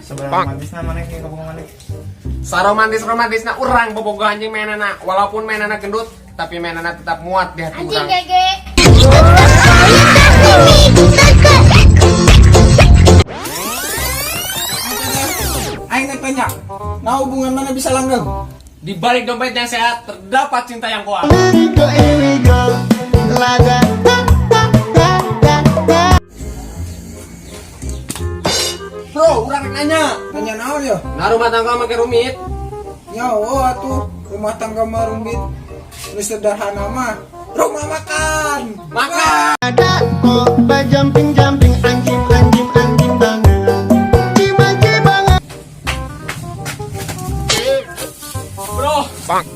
Seberapa romantisna maneh kayak kabogoh maneh? Saromantis romantisna urang bobogoh, anjing manehna, walaupun manehna gendut, tapi manehna tetap muat di hati Anjing urang. gege. Aing nek tanya, nah, hubungan maneh bisa langgeng? Di balik dompet yang sehat terdapat cinta yang kuat. Here we go, here we go. La da da da da da da. Bro, urang rek nanya. Nanya naon ya? Nah, rumah tangga make rumit? Ya, oh atuh, rumah tangga mah rumit. Nu sederhana mah rumah makan. Makan. Ada kok ba jumping jumping anjing anjing anjing banget. Cima banget. Bro,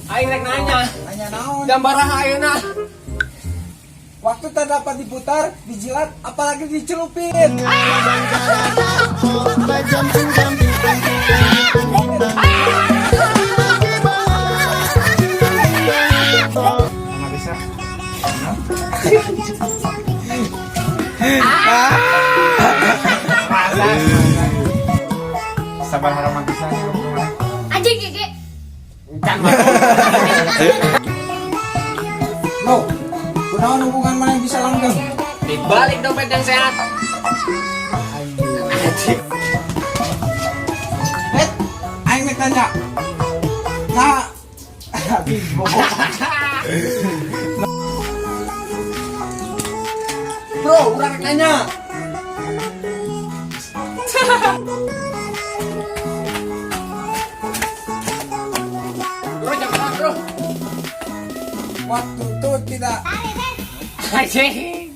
aing rek nanya. Nanya naon? Jam baraha ayeuna? Waktu tak dapat diputar, dijilat, apalagi dicelupin. Kok ba jumping jumping anjing anjing anjing banget. Cima banget. Romantisna. Masa? Sabaraha romantisna kabogoh maneh? Anjing gege. Kan mah. Bro, kunaon hubungan maneh bisa langgeng? Di balik dompet yang sehat. Eh, aing nek tanya. Nah, habis bohong. Bro, urang rek nanya. Bro, jangan bro. Waktu itu tidak Anjing.